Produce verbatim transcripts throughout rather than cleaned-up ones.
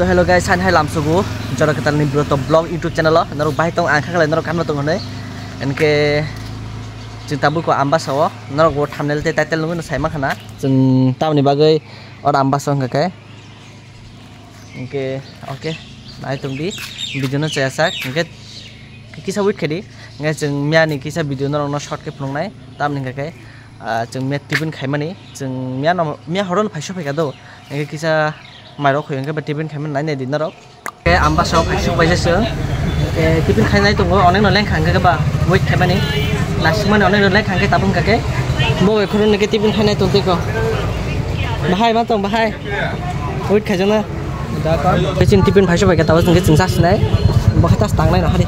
To hello guys, ani hai lamsogo jora kwtalni Broto Vlog YouTube channel o norok bahai tong, ang khaklai norok kaham tong hwnwi. Enkhe chwng tabuk ko Ambasa o, norok bo thumbnail tei title nugwi no sai mankha na. Chwng tamni bagwi oro Ambasa wngkha khe. Enkhe okay, nai tong di, video no chaya sak. Enkhe kisa wait khe di. Enkhe chwng miya ni kisa video norok no short khe phunuknai, tamni hwnkha khe, ah, chwng miya tiffin khaimani, chwng miya no, miya horo no phaiso phaikha do. Enkhe kisa mairok khoi, enkhe ba tiffin khaimani nai nai di norok. Khe Ambasa o khaisuk paisa chwng. Khe tiffin khainai tongo, onek no lengkha hwnkhe ba wait khaimani. Nasikmani onek no lengkha hwnkhe tabuk hwnkha khe. Bo ekhoroni khe tiffin khainai tong twi ko. Bahai ma tong bahai. Wait khaijakna. Khe chini tiffin phaisuk bai khe tabuk hwnkhe chwng chasinai. Bo khe tas tangnai no hari.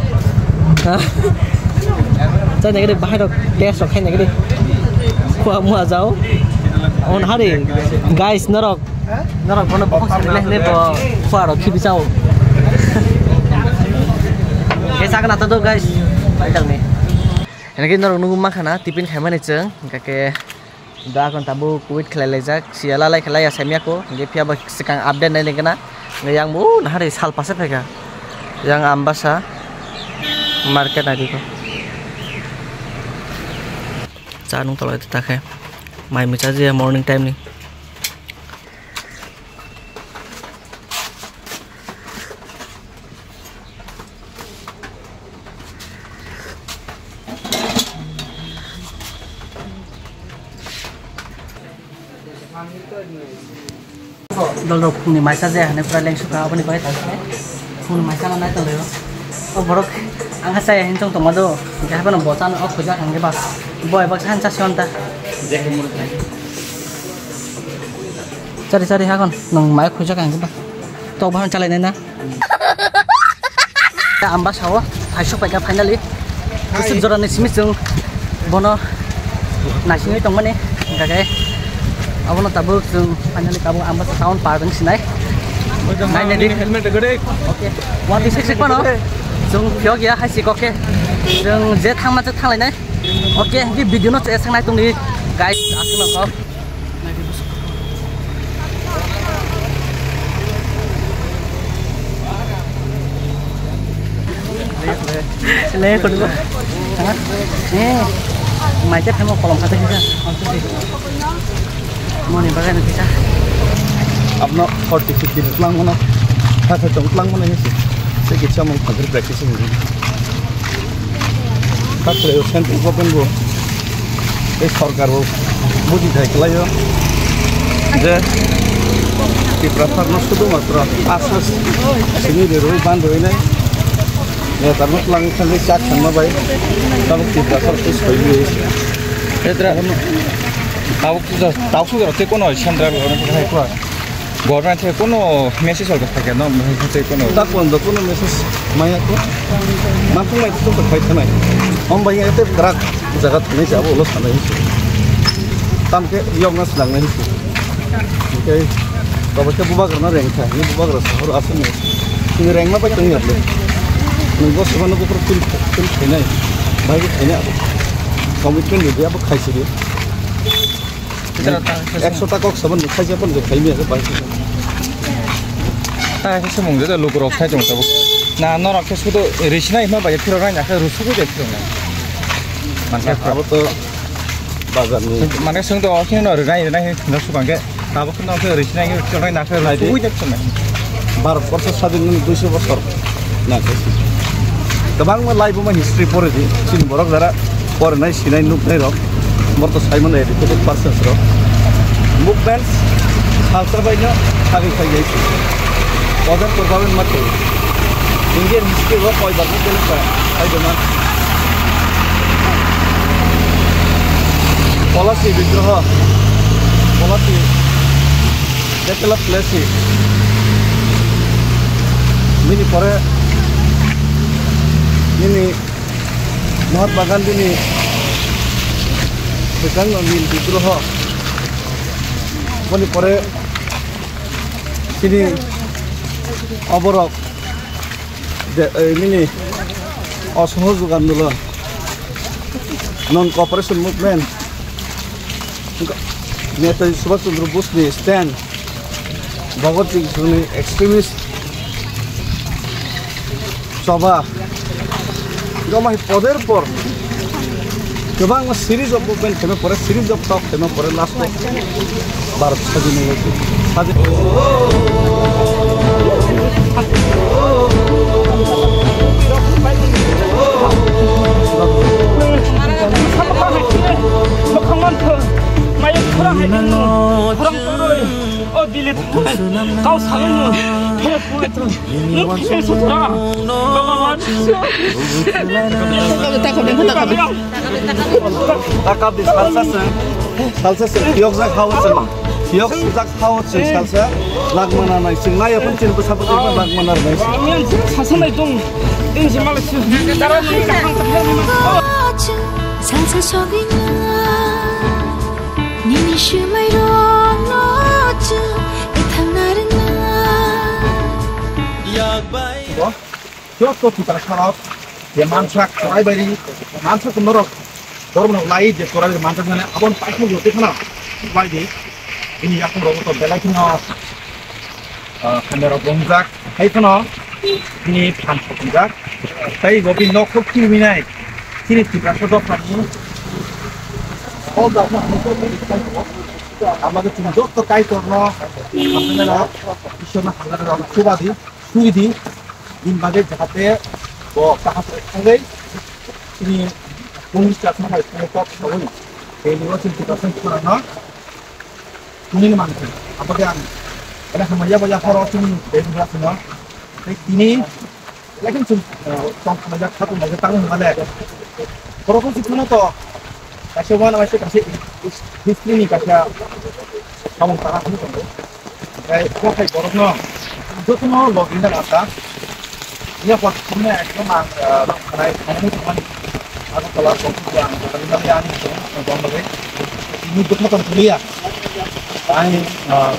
Chai nai khe bahai rok test rok khai nai khe. Khua mua jao. On hari guys norok. Norok bono bokhok sanile hwnwi bo khua rok khibi chao. Khe sakna to do guys. Paitang ni. Hwnwi khe norok nugwi mankha na tiffin khaimani chwng. Hwnkha khe da kon tabuk wait khlai laijak. Siya lalai khlai ya saimya ko. Hwnkhe phiya bo swkang update nai nai gana. Hwnkhe yang bo nahari sal pase phaikha. Yang Ambasa market nai di ko. Cha nung tolai ta khe. Mai mucha je morning time ni. Dolrok phungni maisa jaya hwnwi pura lengsukha, aboni bagwi tangkhe phungni maisa no nai tonglaio. O borok ang khe chaya hini chong tongma do, hwnkhe haphano bo chano o khuijak hwnkhe ba bo eba khe han chasi on ta. Chari chari hakon nwng mai khuijak hwnkhe ba tok bahan chalainai na. Ambasa o phaisuk paikha finally. Kusuk jora ni simi chwng bono naisingwi tongmani. Hwnkha khe abono tabuk chwng finally tabuk Ambasa town par wng sinai. Nai nai di. Helmet gede. Okay. One six six mano. Chwng phiyok ya hai si kok khe. Chwng je thangma je thanglainai. Okay, hwnkhe video no chaya sangnai tongdi guys, aswk no kok. Le kono. Ha? Eh. Mai te phemo kolom khate kisa. Moni bagai no kisa. Apno forty fifty lang mano. Thasa tong lang mano hisi. Se kisa mong khagir practice mong. Tat khlai o central government bo, tei sorkar bo buji thai khlai o je Tiprasa no sudhu matro asas sini de roi ban roi nai netar no tlang thang chak thang ma bai tabuk Tiprasa rok tei soi bi. Petra tabuk tabuk sudhu rok tei kono central government hai kwa. Government se kono message hor kha khe no, message se kono. Ta kon do kono message maya ko. Mantung mai to khai thanai. Om bai ete brak jaga thanai jabo lo sanai. Tam ke yok na snang nai. Okay. To ba ke bubagra na reng kha. Ni bubagra sahor asam ni. Ni reng ma bai tong ya. Ni bo sabano ko fil fil khainai. Bai khainai. Commitment ni dia bo khai sidi. Ekso ta kok saban khaija pon khaimi ase bai. Ta khe sumung je lukurok sai tong tabuk. Na norok khe sudo risinai ma bai phirok nai na khe rusugo je phirok nai. Manke abo to bazar ni. Manke sung to khe no rinai rinai no sukang khe tabuk no khe risinai khe phirok nai na khe rusugo je phirok nai. Bharat borso sadin ni duiso bosor. Na, kwbangma laibuma history pore di, chini borok jara porinai, sinai, nuknai rok, borok to saimano educated persons rok. Movements salsa baino sagwi phai jai si. Ojan Purbaben ma thai. Indian history rok koi bar movement kha, ai dema. Policy bidroho, policy. Capital of place ni bini pore nini Mahatma Gandhi ni bwkang nil bidroho, boni pore chini oborok de, eh, nini Asahajog Andolon, Non Cooperation Movement, Netaji Subhash Chandra Bose ni stand, Bhagat Singh ni extremist Choba. Gomai poder por. Kwbangma series of movement khaima pore, series of talk khaima pore, last o Bharat sajini wngwi sajini. Kau saling. Takap di salsa se. Salsa se. Yok jak hao se. Yok jak hao se salsa. Lak mana nai sing nai apun chin pesa pun lak mana nai sing. Salsa nai dong. Din si malak si. Salsa sobi na. Nini swmai rok no chwng ithang narwkna. Joto Tiprasa rok je mansak chorai bai ri, mansak norok dormo lai je chorai bai mansak mane abon paithak yo tekhana bai di. Ini yakung rok to belai kheno, ah, khamera bongjak, hai kheno ini phan sokjak. Tai bo bi nok khok kiwi nai. Chini Tiprasa dophani hol da. Amago chini joto kaitor no, Ishwar no hamjak rok subadi. Suri di, din bagwi jahate bo kaham se thangwi chini police station hai phone kok sawi. Tei ni watching two thousand four no tuni ni mangkhe. Abo de ang ele hamya bo ya horo chini tei ni watching no. Tei tini election chum tong khamajak khatung majak tang male. Horo ko sikhuno to kaisa wana kaisa kaisa history ni kaisa samung tara hwnwi tongo. Oke, oke, borokno jotono login da kata. Iya pot sini ekdom ang, eh, khanai khanai teman. Aku telah kok yang kami yang ini teman teman lagi. Ini betul kan kuliah. Ang, eh,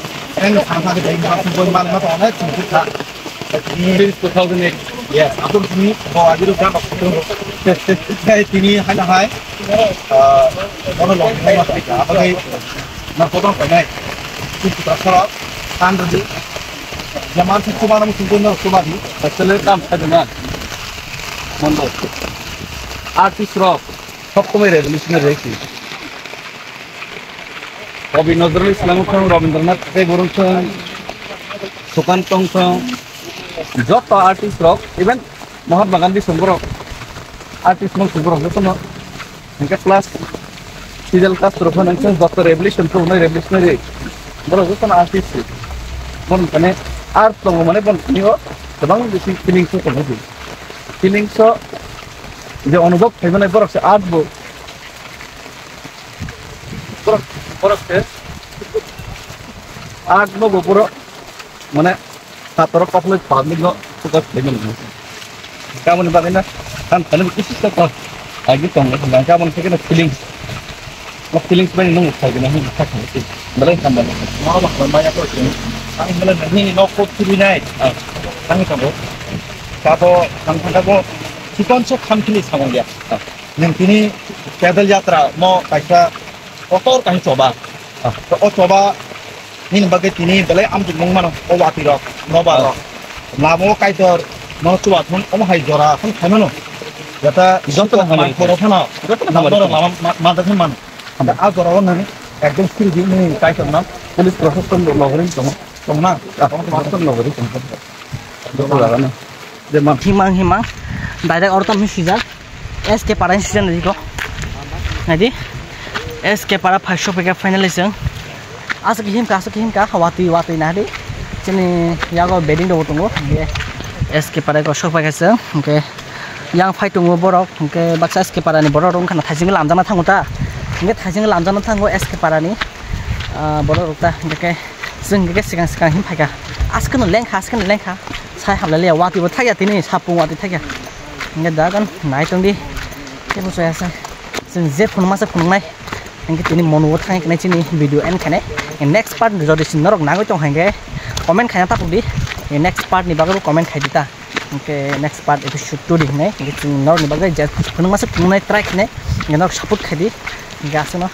yang sama kita ini masih boleh malam apa online sih kita. Since two thousand eight. Yes, aku sini bawa aja lu kan waktu itu. Saya sini hanya hai. Ah, mana lo, mana lo, apa lagi? Na kotong penai. Itu terasa kan tadi. Zaman sih cuma namu sungguh na cuma di. Actually kam sa dena. Mondo. Artist rok. Sokkomoi revolutionary reki. Kavi Nazrul Islam thang, Rabindranath Tagore thang, Sukant Tong thang, joto artist rok, even Mahatma Gandhi song borok, artist no song borok jotono, hingke plus Fidel Castro phano hingke joto revolution phano revolutionary borok jotono artist se. Bon mane art tongo mane bon tini o kwbang bisi feelings o tongo di. Feelings o je onubhob khaimanai borok se art bo. Borok, borok se art bo, bo borok mane satro kokle public no focus khaimani. Kamoni bagwi na ang thani kisi sa ko agi tong na kamoni se kena feelings. Mo feelings bai nung sai kena hung sa kena. Belai kambal. Mo ba ko maya ko. Ang belai ni no ko turi nai. Ang tabo. Tabo ang tabo. Sikon so kham kini samang ya. Nwng tini pedal yatra mo kaisa kotor kaisa choba. Ah. To o choba nini bagwi tini belai amjokmung mano o watwi rok, nobar rok. Ah. Lama o kaitor no chubathung omo hai jora phano khaimano. Jata joto hamari. Khoro phano. Joto hamari. Lama ma-, ma-, ma-, mano. Hamari. A jora o nang ekdom siri di nini kaitor no police proshashan logori tongo. Tongna. Ah, proshashan logori tongo. Joto jaga no. Himang himang direct oro tamo swijak S K para ni swijak nai ko. Naidi S K para phai sophaikha finally chwng. Aswk himkha, aswk himkha, watwi watwi naidi. Chini yago bedding rok tongo. Hingke S K para ko sophaikha chwng. Hingke yang phai tongo borok. Hingke baksa S K para ni borok rok wngkha na thaising lamjakna thango ta. Hingke thaising lamjakna thango S K para ni, ah, borok rok ta. Hingke chwng hingke swkang swkang him phaikha. Aswk no lengkha, aswk no lengkha. Sai hamlailiya, watwi bo thakya tini, sapung watwi thakya. Hingke dagan nai tongdi, tebo chaya se. Chwng je phunukma se phunuknai. Hingke tini mono o thangkhe nai chini video end khainai. Next part jodi chwng norok nangwi tong hingke comment khaina tapukdi. Next part ni bagwi bo comment khaidi ta. Hingke next part episode two di hinai. Hingke chwng norok ni bagwi je phunukma se phunuknai try khainai. Hingke norok support khaidi. Hingke aswkno.